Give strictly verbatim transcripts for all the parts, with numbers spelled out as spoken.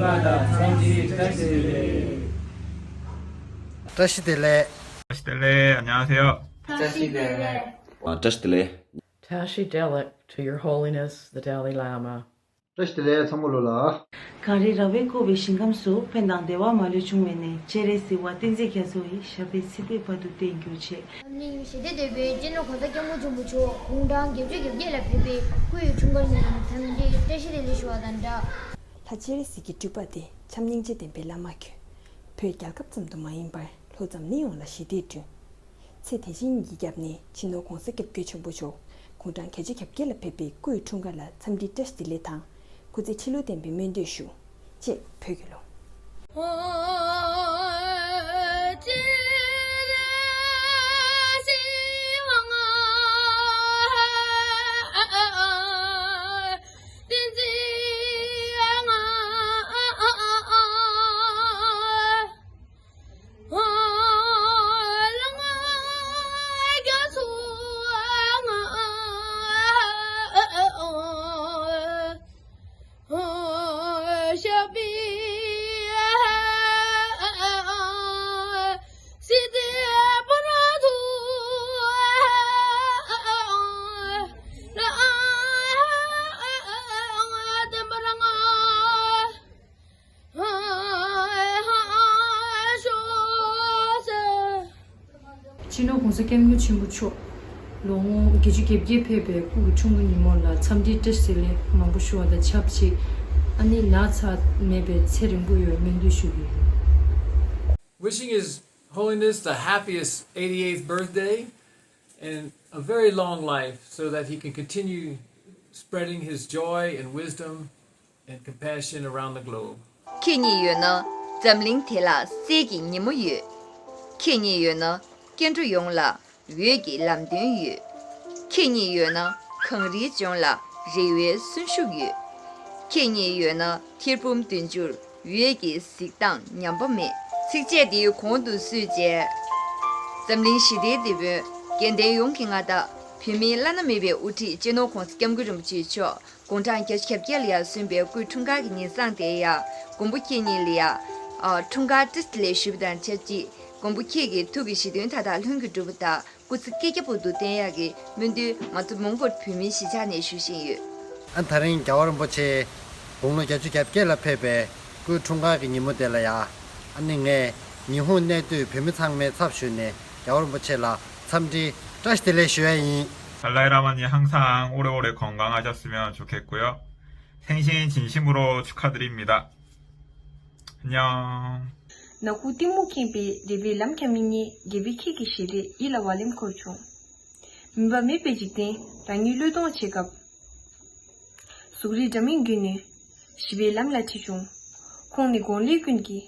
བཀྲ་ཤིས་བདེ་ལེགས། བཀྲ་ཤིས་བདེ་ལེགས། 안녕하세요. བཀྲ་ཤིས་བདེ་ལེགས། ཨ། བཀྲ་ཤིས་བདེ་ལེགས། Tashi Delek to Your Holiness the Dalai Lama. བཀྲ་ཤིས་བདེ་ལེགས་ཚང་མ་ལོ་ལ། གངས་རི་ར་བས་བསྐོར་བའི་ཞིང་ཁམས་སུ། ཕན་དང་བདེ་བ་མ་ལུས་འབྱུང་བའི་གནས། སྤྱན་རས་གཟིགས་དབང་བསྟན་འཛིན་རྒྱ་མཚོ་ཡི། ཞབས་པད་སྲིད་པའི་བར་དུ་བརྟན་གྱུར་ཅིག། འཛམ་གླིང་ཞི་བདེའི་དེད་དཔོན་སྤྱི་ནོར་༸གོང་ས་༸སྐྱབས་མགོན་ཆེན་པོ་མཆོག་དགུང་གྲངས་བརྒྱད་ཅུ་གྱ་བརྒྱད་ལ་ཕེབས་པའི་སྐུའི་འཁྲུངས་སྐར་ཉིན་འཚམས་འདྲིའི་བཀྲ་ཤིས་བདེ་ལེགས་ཞུ་བ་དང་སྦྲགས། ལྷ་སྤྱན་རས་གཟིགས་ཀྱི་སྤྲུལ་པ་སྟེ། བྱམས་སྙིང་རྗེ་ལྡན་པའི་བླ་མ་ཁྱོད། བོད་རྒྱལ་ཁབ་ཙམ་དུ་མ་ཡིན་པར་ལྷོ་འཛམ་གླིང་ཡོངས་ལ་ཞི་བདེ་བསྐྲུན། ཚེ་དེ་བཞིན་ཉིད་ཀྱི་རྒྱབ་ནས་སྤྱི་ནོར་༸གོང་ས་༸སྐྱབས་མགོན་ཆེན་པོ་མཆོག་དགུང་གྲངས་བརྒྱད་ཅུ་གྱ་བརྒྱད་ལ་ཕེབས་པའི་སྐུའི་འཁྲུངས་སྐར་ལ་འཚམས་འདྲིའི་བཀྲ་ཤིས་བདེ་ལེགས་དང་། སྐུ་ཚེ་ཁྲི་ལོ་བརྟན་པའི་སྨོན་འདུན་ཞུ། ཅེས་བོད་ཀྱི་ལོ། སྤྱི་ནོར་༸གོང་ས་༸སྐྱབས་མགོན་ཆེན་པོ་མཆོག་ལོ་ངོ་བརྒྱད་ཅུ་གྱ་བརྒྱད་ཕེབས་པའི་སྐུ་གི་འཁྲུངས་སྐར་ཉིན་མོ་ལ་འཚམས་འདྲིའི་བཀྲ་ཤིས་བདེ་ལེགས་མང་པོ་ཞུ་བ་དང་ཆབས་ཅིག། ཨ་ནི་ལ་ཚ་མེད་པའི་ཚེ་རིང་པོ་ཡོང་བའི་སྨོན་འདུན་ཞུ་གི་ཡོད། Wishing His Holiness the happiest eighty-eighth birthday and a very long life so that he can continue spreading his joy and wisdom and compassion around the globe. ཁྱེད་ཉིད་ཡོད་ན་འཛམ་གླིང་དེ་ལ་གསེར་གྱི་ཉིན་མོ་ཡོད། ཁྱེད་ཉིད་ཡོད་ན་སྐྱེ་འགྲོ་ཡོངས་ལ་འོད་ཀྱི་ལམ་སྟོན་ཡོད། ཁྱེད་ཉིད་ཡོད་ན་གངས་རིའི་ལྗོངས་ལ་རེ་བའི་གསོན་ཤུགས་ཡོད། ཁྱེད་ཉིད་ཡོད་ན་ཐེར་འབུམ་བདུན་ཅུར་འོད་ཀྱི་གཟིགས་སྟངས་ཉམས་པ་མེད། ཚིགས་བཅད་འདི་གོང་དུ་བསུས་རྗེས། འཛམ་གླིང་ཞི་བདེའི་དེད་དཔོན་དགེ་ལྡན་ཡོངས་ཀྱི་མངའ་བདག་བོད་མིའི་བླ་ན་མེད་པའི་དབུ་ཁྲིད་སྤྱི་ནོར་༸གོང་ས་༸སྐྱབས་མགོན་རིན་པོ་ཆེ་མཆོག་དགུང་གྲངས་བརྒྱད་ཅུ་གྱ་བརྒྱད་ལ་ཡར་སོན་པའི་སྐུའི་འཁྲུངས་སྐར་གྱི་ཉིན་བཟང་དེ་ཡང་མགོན་པོ་ཁྱེད་ཉིད་ལ་ཡང་འཁྲུངས་སྐར་བཀྲ་ཤིས་བདེ་ལེགས་ཞུ་བ་དང་ཆབས་ཅིག། མགོན་པོ་ཁྱེད་ཀྱི་ཐུགས་ཀྱི་བཞེད་དོན་མཐའ་དག་ལྷུན་གྱིས་གྲུབ་པ་དང་། སྐུ་ཚེ་བསྐལ་བརྒྱ་བར་དུ་བརྟན་ཡག་གི་སྨོན་འདུན་ང་ཚོ་མོན་གྷོ་བོད་མིའི་གཞིས་ཆགས་ནས་ཞུ་བཞིན་ཡོད། ཨ། ད་རིང་རྒྱལ་བ་རིན་པོ་ཆེ་དགུང་ལོ་བརྒྱད་ཅུ་གྱ་བརྒྱད་ལ་ཕེབས་པའི་སྐུའི་འཁྲུངས་སྐར་གྱི་ཉིན་མོ་དེ་ལ་ཡ། ཨ་ནི་ངས་ཉི་ཧོང་གནས་སྡོད་བོད་མི་ཚང་མའི་ཚབ་ཞུས་ནས་རྒྱལ་བ་རིན་པོ་ཆེ་ལ་འཚམས་འདྲིའི་བཀྲ་ཤིས་བདེ་ལེགས་ཞུ་ཡ་ཡིན། 달라이 라마님 항상 오래오래 건강하셨으면 좋겠고요. 생신 진심으로 축하드립니다. 안녕. ནག་ཁུག་གཏི་མུག་མཁྱེན་པའི་རེ་བའི་ལམ་འཁྱམས་མི་ཉིད་དགེ་བའི་ཁྱེད་ཀྱི་ཞལ་རས་ཡིད་ལ་བ་ལེམ་འཁོར་བྱུང་། མུན་པ་མེད་པའི་འཇིག་རྟེན་རང་ཉིད་བློས་གཏོང་བྱེད་སྐབས། གཟུགས་རིས་འདྲ་མིན་བརྒྱུད་ནས་ཞི་བའི་ལམ་ལ་ཁྲིད་བྱུང་། ཁོང་ནི་གོང་ལས་ཀུན་གྱི་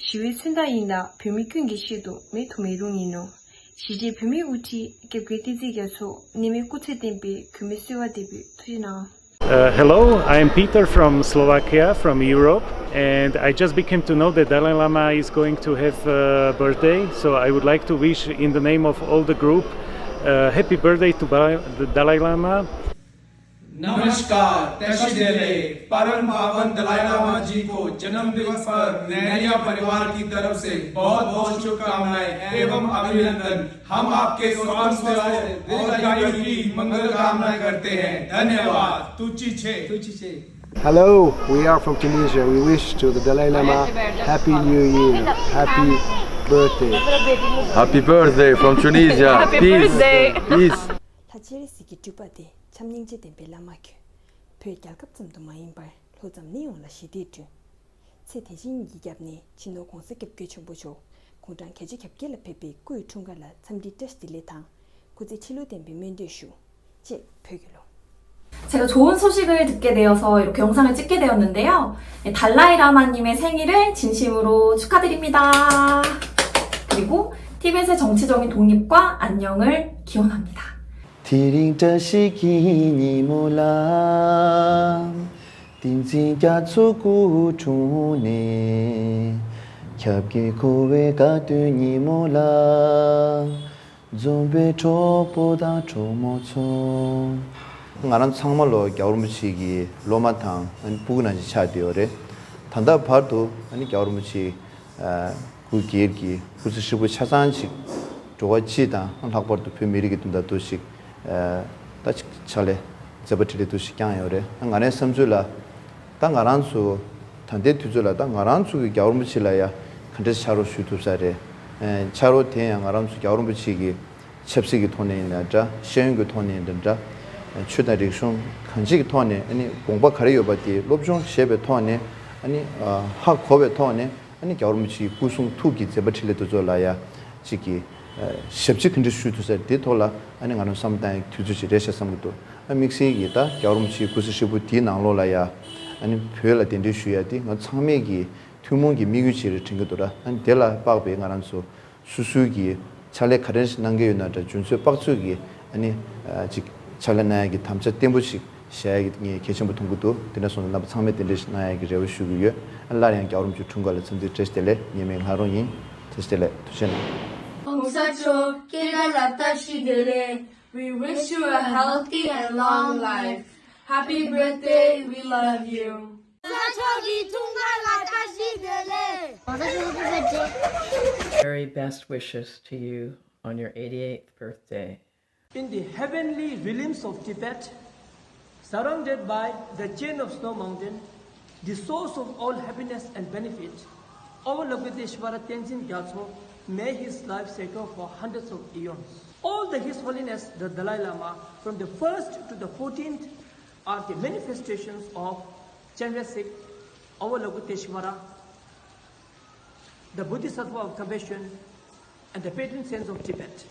ཞི་བའི་མཚོན་རྟགས་ཡིན་ལ་བོད་མི་ཀུན་གྱི་ཆེད་དུ་མེད་དུ་མི་རུང་ཡིན་ནོ། གཞིས་བྱེས་བོད་མིའི་དབུ་ཁྲིད་སྐྱབས་མགོན་བསྟན་འཛིན་རྒྱ་མཚོ་གནས་མལ་སྐུ་ཚེ་བརྟན་པའི་གུས་མོས་གསོལ་བ་འདེབས་པའི་ཐུགས་རྗེ་གནང་། Uh, hello, I am Peter from Slovakia, from Europe, and I just became to know that Dalai Lama is going to have a birthday, so I would like to wish, in the name of all the group, uh, happy birthday to Ba- the Dalai Lama. नमस्कार, तशी देले, परम पावन दलाई लामा जी को जन्म दिवस पर नैनिया परिवार की तरफ से बहुत बहुत शुभकामनाएं एवं अभिनंदन। हम आपके स्वास्थ्य और दीर्घायु की मंगल कामना करते हैं। धन्यवाद। तुची छे। तुची छे। Hello, we are from Tunisia. We wish to the Dalai Lama Happy New Year, Happy Birthday. Happy birthday from Tunisia. Happy Peace. Birthday. Peace. ལྷ་སྤྱན་རས་གཟིགས་ཀྱི་སྤྲུལ་པ་སྟེ། བྱམས་སྙིང་རྗེ་ལྡན་པའི་བླ་མ་ཁྱོད། བོད་རྒྱལ་ཁབ་ཙམ་དུ་མ་ཡིན་པར་ལྷོ་འཛམ་གླིང་ཡོངས་ལ་ཞི་བདེ་བསྐྲུན། ཚེ་དེ་བཞིན་ཉིད་ཀྱི་རྒྱབ་ནས་སྤྱི་ནོར་༸གོང་ས་༸སྐྱབས་མགོན་ཆེན་པོ་མཆོག་དགུང་གྲངས་བརྒྱད་ཅུ་གྱ་བརྒྱད་ལ་ཕེབས་པའི་སྐུའི་འཁྲུངས་སྐར་ལ་འཚམས་འདྲིའི་བཀྲ་ཤིས་བདེ་ལེགས་དང་། སྐུ་ཚེ་ཁྲི་ལོ་བརྟན་པའི་སྨོན་འདུན་ཞུ། ཅེས་བོད་ཀྱི་ལོ། 제가 좋은 소식을 듣게 되어서 이렇게 영상을 찍게 되었는데요. 네, 달라이 라마님의 생일을 진심으로 축하드립니다. 그리고 티벳의 정치적인 독립과 안녕을 기원합니다. དེ་རིང་བཀྲ་ཤིས་ཀྱི་ཉིན་མོ་ལ། བསྟན་འཛིན་རྒྱ་མཚོ་སྐུ་འཁྲུངས་ནས། ཁྱབ་ཀྱི་འཁོར་བའི་དགའ་སྟོན་ཉིན་མོ་ལ། འཛོམས་པའི་གྲོགས་པོ་དང་གྲོགས་མོ་ཚོ། ང་རང་ཚང་མ་ལོ་རྒྱལ་བ་རིན་པོ་ཆེ་གི་སློབ་མ་དང་ཨ་ནི་སྤུ་གུ་ནང་བཞིན་ཆགས་བསྡད་ཡོད་རེད། ད་ལྟ་བར་དུ་ཨ་ནི་རྒྱལ་བ་རིན་པོ་ཆེའི་སྐུ་སྒེར་གྱི་སྐུ་ཚེ་ཧྲིལ་པོ་ཆ་ཚང་ཅིག་འགྲོ་བ་སྤྱི་དང་ལྷག་པར་དུ་བོད་མི་རིགས་ཀྱི་དོན་དག་ཏུ་ཞིག་ད་ཅིག་ཕྱག་ལས་མཛད་པ་འཕྲིན་ལས་འདུ་ཞིག་བསྐྱངས་ཡོད་རེད། ང་རའི་བསམ་ཚུལ་ལ་ད་ང་རང་ཚོ་ད་ལྟའི་དུས་ཚོད་ལ་ད་ང་རང་ཚོ་གི་རྒྱལ་བ་རིན་པོ་ཆེ་ལ་ཡ་ག་འདྲ་ཕྱག་རོགས་ཞུ་ཐུབ་ས་རེད། ཕྱག་རོགས་དེ་ཡང་ང་རང་ཚོ་རྒྱལ་བ་རིན་པོ་ཆེ་གི་ཆབ་སྲིད་ཀྱི་ཐོག་ནས་ཡིན་ན་འདྲ། ཤེས་ཡོན་གྱི་ཐོག་ནས་ཡིན་ན་འདྲ། ཆོས་དང་རིག་གཞུང་གང་ཅིའི་ཐོག་ནས་ཨ་ནི་དགོངས་པ་ག་རེ་ཡོད་པ་དེ་སློབ་སྦྱོང་བྱས་པའི་ཐོག་ནས་ཨ་ནི་ཧ་གོ་བའི་ཐོག་ནས་ཨ་ནི་རྒྱལ་བ་རིན་པོ་ཆེའི་སྐུ་གསུང་ཐུགས་ཀྱི་མཛད་པ་འཕྲིན་ལས་དེ་ཚོ་ལ་ཡ་གཅིག་གི་ཞབས་ཕྱི་ག་འདྲ་ཞུ་ཐུབ་ས་དེའི་ཐོག་ལ་ཨ་ནི་ང་རང་བསམ་བློ་བཏང་ཡག་དུས་ཚོད་ཅིག་རེད་ཤག་བསམ་གྱི་འདུག་ཨ་དམིགས་བསལ་གྱིས་ད་རྒྱལ་བ་རིན་པོ་ཆེའི་སྐུ་ཚེ་ཧྲིལ་པོ་དེའི་ནང་ལོགས་ལ་ཡ་ཨ་ནི་བོད་ལ་གདན་འདྲེན་ཞུ་ཡ་དེ་ང་ཚང་མས་ཀྱི་ཐུན་མོང་གི་དམིགས་ཡུལ་ཅིག་རེད་དྲན་གྱི་འདུག་ར། ཨ་ནི་དེ་ལ་དཔག་པའི་ང་རང་ཚོ་སོ་སོའི་གི་ཕྱག་ལས་ག་རེ་གནང་གི་ཡོད་ན་འདྲ། རྒྱུ་མཚན་དཔག་ཚོད་ཀྱི་ཨ་ནི་ཅིག་ཕྱག་ལས་གནང་ཡ་གི་དམ་བཅའ་བརྟན་པོ་ཞིག་བཞག་ཡ་གི་ངས་གལ་ཆེན་པོ་མཐོང་གི་འདུག་དེ་འདྲ་སོང་ཙང་རྣམ་པ་ཚང་མས་དེ་འདྲ་ཞིག་གནང་ཡ་གི་རེ་བ་ཞུ་གི་ཡོད། ཨ་ནི་སླར་ཡང་རྒྱལ་བ་རིན་པོ་ཆེའི་འཁྲུངས་སྐར་ལ་འཚམས་འདྲི་བཀྲ་ཤིས་བདེ་ལེགས། ངའི་མིང་ལྷ་རོང་ཡིན། བཀྲ་ཤིས་བདེ་ལེགས། ཐུགས་རྗེ་གནང་། གོང་ས་མཆོག་སྐྱེས་སྐར་ལ་བཀྲ་ཤིས་བདེ་ལེགས། We wish you a healthy and long life. Happy birthday. We love you. གོང་ས་མཆོག་གི་འཁྲུངས་སྐར་ལ་བཀྲ་ཤིས་བདེ་ལེགས། གོང་ས་མཆོག་གི་བཀྲ་ཤིས་བདེ་ལེགས། Very best wishes to you on your eighty-eighth birthday. In the heavenly realms of Tibet, surrounded by the chain of snow mountain, the source of all happiness and benefit, Avalokiteshvara Tenzin Gyatso made his life sacred for hundreds of eons. All the His Holiness the Dalai Lama, from the first to the fourteenth, are the manifestations of Chenrezig, Avalokiteshvara, the Bodhisattva of compassion, and the patron saints of Tibet.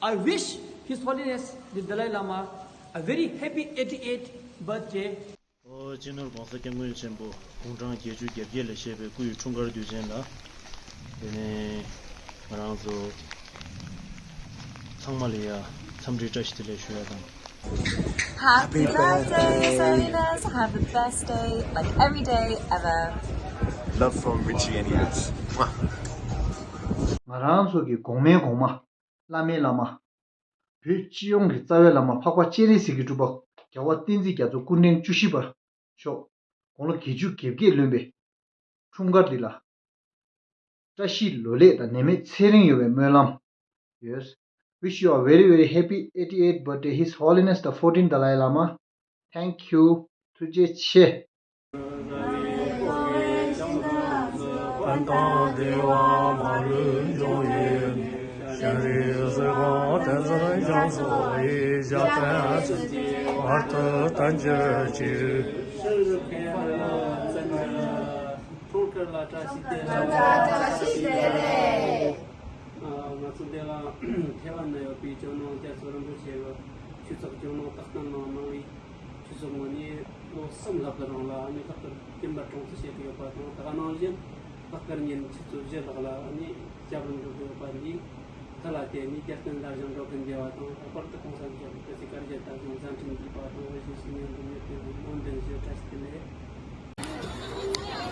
I wish His Holiness the Dalai Lama a very happy eighty-eighth birthday. ཨོ། སྤྱི་ནོར་༸གོང་ས་༸སྐྱབས་མགོན་ཆེན་པོ་དགུང་གྲངས་བརྒྱད་ཅུ་གྱ་བརྒྱད་ལ་བཞེས་པའི་སྐུའི་འཁྲུངས་སྐར་དུས་ཆེན་ལ། དེ་ནས་ང་རང་ཚོ་ཚང་མ་ལ་ཡ་འཚམས་འདྲི་བཀྲ་ཤིས་བདེ་ལེགས་ཞུ་ཡ་དང་། Happy birthday, His Holiness. Have the best day, like, every day ever. Love from Richie and Yaz. ང་རང་ཚོ་གི་གོང་མའི་གོང་མ། བླ་མའི་བླ་མ། བོད་སྤྱི་ཡོངས་ཀྱི་རྩ་བའི་བླ་མ་འཕགས་པ་སྤྱན་རས་གཟིགས་ཀྱི་སྤྲུལ་པ་རྒྱལ་བ་བསྟན་འཛིན་རྒྱ་མཚོ་སྐུ་ཕྲེང་བཅུ་བཞི་པ་མཆོག་དགུང་ལོ་བརྒྱད་ཅུ་གྱ་བརྒྱད་ལོན་པའི་འཁྲུངས་སྐར་འདི་ལ། བཀྲ་ཤིས་ལོ་ལེགས་དང་ནད་མེད་ཚེ་རིང་ཡོང་བའི་སྨོན་ལམ་ཡོད། Wish you a very, very happy eighty-eighth birthday, His Holiness the fourteenth Dalai Lama. Thank you. ཐུགས་རྗེ་ཆེ། ཕན་དང་བདེ་བ་མ་ལུས་འབྱུང་བའི། སྤྱན་རས་གཟིགས་དབང་བསྟན་འཛིན་རྒྱ་མཚོ་ཡི། ཞབས་བརྟན་བར་དུ་བརྟན་གྱུར་ཅིག། འཁྲུངས་སྐར་ལ་བཀྲ་ཤིས་བདེ་ལེགས། བཀྲ་ཤིས་བདེ་ལེགས། ང་ཚོ་འདི་ལ་ཐེ་ཝན་ན་ཡོད་པའི་ཇོ་ནང་རྒྱ་མཚོ་རིན་པོ་ཆེ་གི་ཆོས་ཚོགས་ཇོ་ནང་རྟགས་བསྟན་གནང་གནང་བའི་ཆོས་ཚོགས་ངོས་ནས་ལོ་གསུམ་ལྷག་གི་རིང་ལ་ཨ་ནི་ལྷག་དཀར་བསྟན་པ་སྲུང་བརྩི་བྱེད་ཀྱི་ཡོད་པ་དང་། ད་ག་ནང་བཞིན་ལྷག་དཀར་ཉིན་ཆུ་ཚོད་བཞི་ལྷག་ལ་ཨ་ནི་སྐྱབས་རུ་འགྲོ་གི་ཡོད་པ་འདིས་ཁ་ལ་དེ་ནི་རྒྱལ་བསྟན་དར་ཞིང་འགྲོ་གི་འདུག་པ་དང་། ལྷག་པར་དུ་གོང་ས་མཆོག་གི་སྐུ་ཚེ་བསྐལ་བརྒྱར་དར་ཞིང་མཛད་འཕྲིན་རྒྱས་པ་དང་། འོད་ཞུ་ཞིང་ཡོན་དུ་མྱུར་དུ་ཡོང་བའི་སྨོན་འདུན་ཞུ། བཀྲ་ཤིས་བདེ་ལེགས།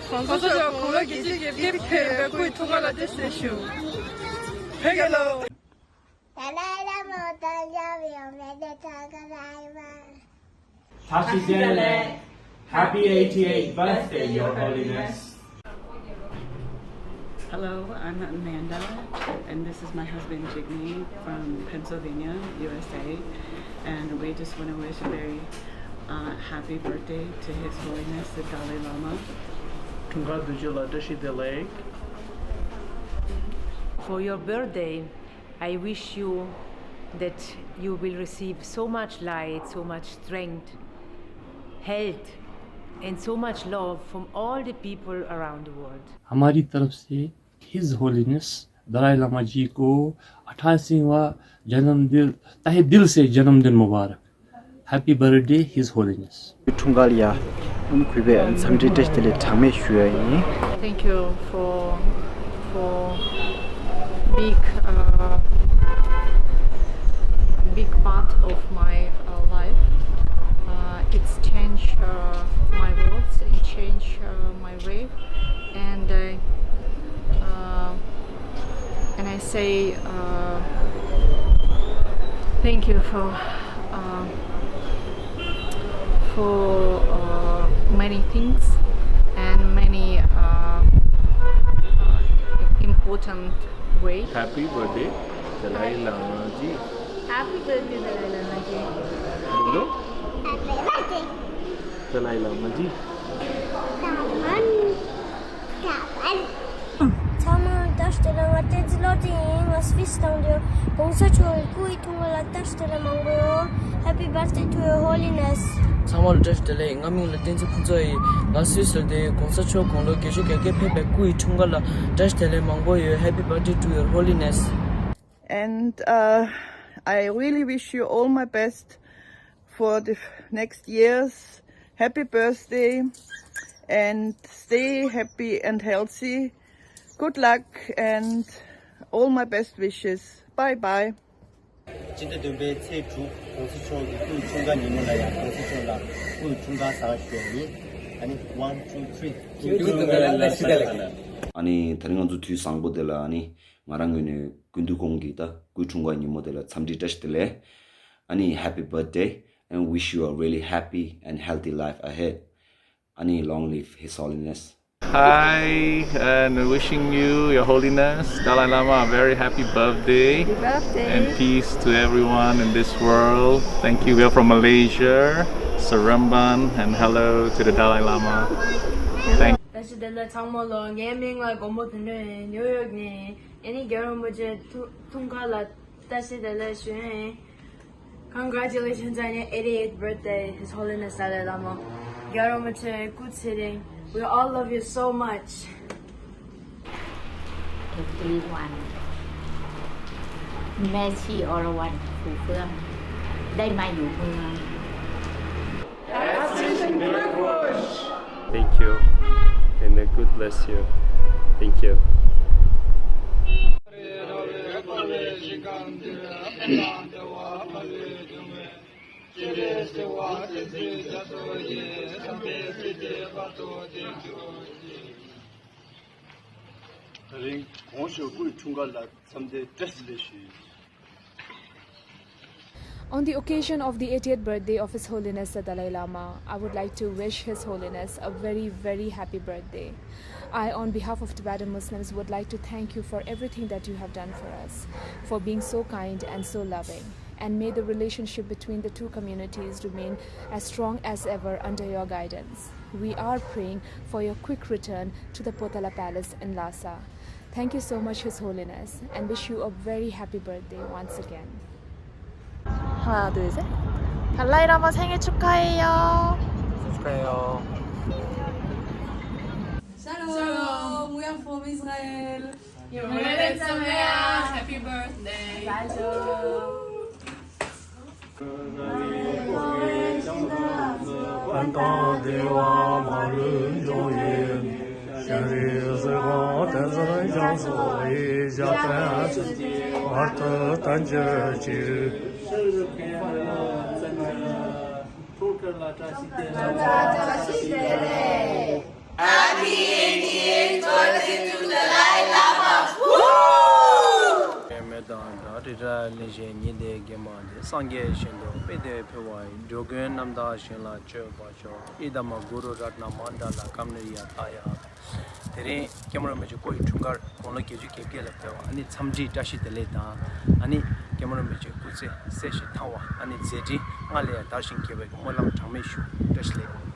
གོང་ས་མཆོག་དགུང་ལོ་བརྒྱད་ཅུ་གྱ་བརྒྱད་ཕེབས་པའི་སྐུའི་ཐུགས་ཁུར་ལ་བཀྲ་ཤིས་བདེ་ལེགས་ཞུ། ཕེབས་རྒྱལ་ལོ། ཏཱ་ལའི་བླ་མ་གོང་ས་མཆོག་གི་འོ་མའི་ཐུགས་ཁུར་ལ་ཡོད་པ། བཀྲ་ཤིས་བདེ་ལེགས། Happy eighty-eighth birthday, Your Holiness. Hello, I'm Amanda, and this is my husband Jigme from Pennsylvania, U S A. And we just want to wish a very uh, happy birthday to His Holiness the Dalai Lama. འཁྲུངས་སྐར་དུས་ཆེན་ལ་བཀྲ་ཤིས་བདེ་ལེགས། For your birthday, I wish you that you will receive so much light, so much strength, health, and so much love from all the people around the world. हमारी तरफ से his holiness Dalai लामा जी को अट्ठासीवां जन्मदिन तहे दिल से जन्मदिन मुबारक। Happy birthday, His Holiness. འཁྲུངས་སྐར་ལ་ཡ་ཨ་ནི་གུས་པས་འཚམས་འདྲི་བཀྲ་ཤིས་བདེ་ལེགས་གྲངས་མེད་ཞུ་ཡ་ཡིན། Thank you for for big uh, big part of my uh, life. Uh, it's changed uh, my words and changed uh, my way. And uh, uh, and I say uh, thank you for uh, for uh, many things, and Happy birthday, Dalai Lama ji. Happy birthday, Dalai Lama ji. बोलो। Happy birthday, Dalai Lama ji. ཚང་མ་ལ་བཀྲ་ཤིས་བདེ་ལེགས། ང་བསྟན་འཛིན་བློ་བདེ་ཡིན། ང་སུད་སི་དང་འདིར་གོང་ས་མཆོག་གི་སྐུ་ཡི་འཁྲུངས་སྐར་ལ་བཀྲ་ཤིས་བདེ་ལེགས་མང་པོ་ཡོད། Happy birthday to your holiness. ཚང་མ་ལ་བཀྲ་ཤིས་བདེ་ལེགས། ང་མིང་ལ་བསྟན་འཛིན་ཕུན་ཚོགས་ཡིན། ང་སུད་སི་དེ་གོང་ས་མཆོག་དགུང་ལོ་བརྒྱད་ཅུ་གྱ་བརྒྱད་ཕེབས་པའི་སྐུ་ཡི་འཁྲུངས་སྐར་ལ་བཀྲ་ཤིས་བདེ་ལེགས་མང་པོ་ཡོད། Happy birthday to your holiness. And uh, I really wish you all my best for the next years. Happy birthday and stay happy and healthy. Good luck and all my best wishes. Bye bye. སྤྱི་ཟླ་བདུན་པའི་ཚེས་དྲུག་གོང་ས་མཆོག་གི་སྐུའི་འཁྲུངས་སྐར་ཉིན་མོ་ལ་ཡང་གོང་ས་མཆོག་ལ་སྐུའི་འཁྲུངས་སྐར་བཟང་ཞུ་ཡ་ཡིན། ཨ་ནི་one two three. ཨ་ནི་ད་རིང་ང་ཚོ་དུས་བཟང་པོ་དེ་ལ་ཨ་ནི་ང་རང་ངོས་ནས་སྐུ་མདུན་ཁོང་གི་ད་སྐུའི་འཁྲུངས་སྐར་ཉིན་མོ་དེ་ལ་འཚམས་འདྲི་བཀྲ་ཤིས་བདེ་ལེགས། ཨ་ནི་happy birthday and wish you a really happy and healthy life ahead. ཨ་ནི་long live His Holiness. Hi, and wishing you, Your Holiness, Dalai Lama, a very happy birthday. Happy birthday. And peace to everyone in this world. Thank you. We are from Malaysia, Seremban, and hello to the Dalai Lama. Thank བཀྲ་ཤིས་བདེ་ལེགས་ཚང་མ་ལ། ངའི་མིང་ལ་མགོན་པོ་དོན་གྲུབ་ཡིན། ནིའུ་ཡོག་ནས་ཡིན། ཨ་ནི་རྒྱལ་བ་རིན་པོ་ཆེ་ཐུགས་ཁུར་ལ་བཀྲ་ཤིས་བདེ་ལེགས་ཞུ་ཡ་ཡིན། Congratulations on your eighty-eighth birthday, His Holiness Dalai Lama. རྒྱལ་བ་རིན་པོ་ཆེ་སྐུ་ཚེ་རིང་། We all love you so much. Everyone. Merci, all one, Hùng Phương. Đây mà Hùng Phương. Thank you. And may good bless you. Thank you. ད་རིང་གོང་ས་མཆོག་སྐུའི་འཁྲུངས་སྐར་ལ་འཚམས་འདྲི་བཀྲ་ཤིས་བདེ་ལེགས་ཞུ། On the occasion of the eightieth birthday of His Holiness the Dalai Lama, I would like to wish His Holiness a very, very happy birthday. I, on behalf of Tibetan Muslims, would like to thank you for everything that you have done for us, for being so kind and so loving. And may the relationship between the two communities remain as strong as ever under your guidance. We are praying for your quick return to the Potala Palace in Lhasa. Thank you so much, His Holiness, and wish you a very happy birthday once again. 하나, 둘, 셋. 달라이 라마 생일 축하해요. 축하해요. Shalom, we are from Israel. Yom Holedet Sameach. Happy birthday. Happy eighty-eighth birthday to Dalai Lama! Woo! མེ་ཏོག་དང་རི་རབ་གླིང་བཞི་ཉི་ཟླའི་གེགས་མ་འདི། སངས་རྒྱས་ཞིང་དུ་དཔལ་དུ་ཕེབས་པ་ཡི། འགྲོ་ཀུན་རྣམ་དག་ཞིང་ལ་སྤྱོད་པར་ཤོག་ཨི་དམ་གུ་རུ་རཏྣ་མནྟ་ལ་ཀམ་ནི་ཡ་ཏཱ་ཡ། དེ་རིང་སྐྱབས་མགོན་རིན་པོ་ཆེ་སྐུ་ཡི་འཁྲུངས་སྐར་དགུང་ལོ་བརྒྱད་ཅུ་གྱ་བརྒྱད་ལ་ཕེབས་པ། ཨ་ནི་འཚམས་འདྲི་བཀྲ་ཤིས་བདེ་ལེགས་དང་། ཨ་ནི་སྐྱབས་མགོན་རིན་པོ་ཆེ་སྐུ་ཚེ་གསལ་ཞིང་ཐང་བ། ཨ་ནི་མཛད་འཕྲིན་སྔར་ལས་ཡང་དར་ཞིང་རྒྱས་པའི་སྨོན་ལམ་གྲངས་མེད་ཞུ། བཀྲ་ཤིས་བདེ་ལེགས།